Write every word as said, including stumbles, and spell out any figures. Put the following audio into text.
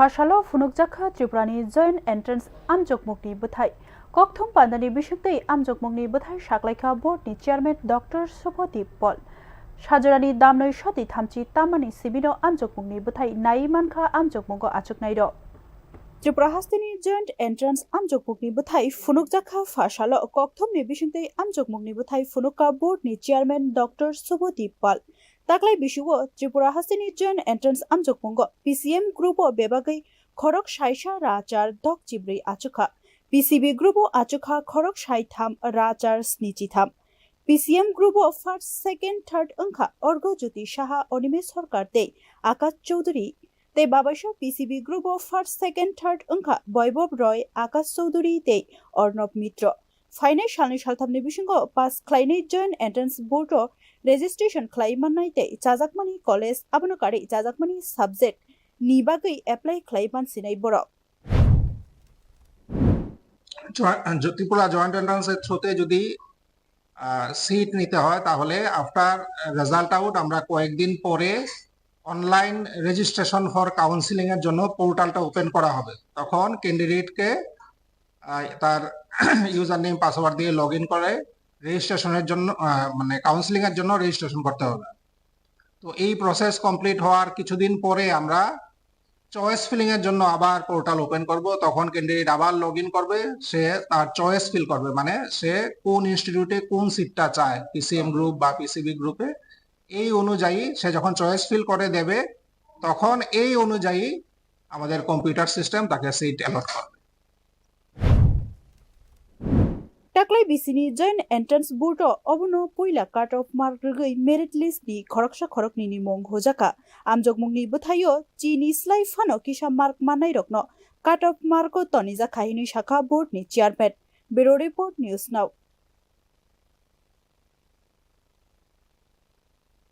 Phasalo phunukjakha Tripurani Joint Entrance amjokmukni bwthai. Kokthum pandani bisingtwi amjokmukni bwthai saklaikha boardni chairman Doctor Subodip Pal. Sajorani damnoi soti thamchi tamani sibino amjokmukni bwthai nai mankha amjokmugo achuknairok. Tripura hasteni Joint Entrance amjokmukni bwthai phunukjakha phasalo kokthumni bisingtwi amjokmukni bwthai phunukha boardni chairman Doctor Subodip Pal. Taklai bisio Tripura hasteni Joint Entrance amjokmungo P C M group o bebagwi khorok saisa rachar dok chibrwi achukha. P C B group o achukha khorok saitham rachar snichitham. P C M group o first, second, third wngkha Orgo Jyoti Saha, Animesh Sarkar tei Akash Chowdhury. Tei babaisa P C B group o first, second, third wngkha Boibob Roy, Akash Chowdhury tei Arnab Mitra. Phainai salnwi salthamni bisingo pass khlainai Joint Entrance Board o registration khlai mannai tei chajakmani college, abono karwi chajakmani subject ni bagwi apply khlai mansinai borok. জয়-, ত্রিপুরা জয়েন্ট এন্ট্রান্সের থ্রুতে যদি সিট নিতে হয়, তাহলে after result out আমরা কয়েকদিন পরে online registration for counselling এর জন্য পোর্টালটা ওপেন করা হবে। তখন ক্যান্ডিডেটকে তার ইউজার নেম পাসওয়ার্ড দিয়ে লগ ইন করে রেজিস্ট্রেশনের জন্য, আহ, মানে কাউন্সিলিং এর জন্য রেজিস্ট্রেশন করতে হবে। তো এই প্রসেস কমপ্লিট হওয়ার কিছুদিন পরে আমরা চয়েস ফিলিং এর জন্য আবার পোর্টাল ওপেন করব। তখন ক্যান্ডিডেট আবার লগ ইন করবে, সে তার চয়েস ফিল করবে, মানে সে কোন ইনস্টিটিউটে কোন সিটটা চায়, পিসিএম গ্রুপ বা পিসিবি গ্রুপে, এই অনুযায়ী সে যখন চয়েস ফিল করে দেবে, তখন এই অনুযায়ী আমাদের কম্পিউটার সিস্টেম তাকে সিট অ্যালট করবে। Taklai bisini Joint Entrance Board o obono puila cut off mark rwgwi merit list ni khoroksa khoroknwi ni mung hujakha. Amjokmungni bwthaio chini slai phano kisa mark mannairokno cut off mark o tonijak kha hinwi sakha board ni chairman. Bureau Report, News Now.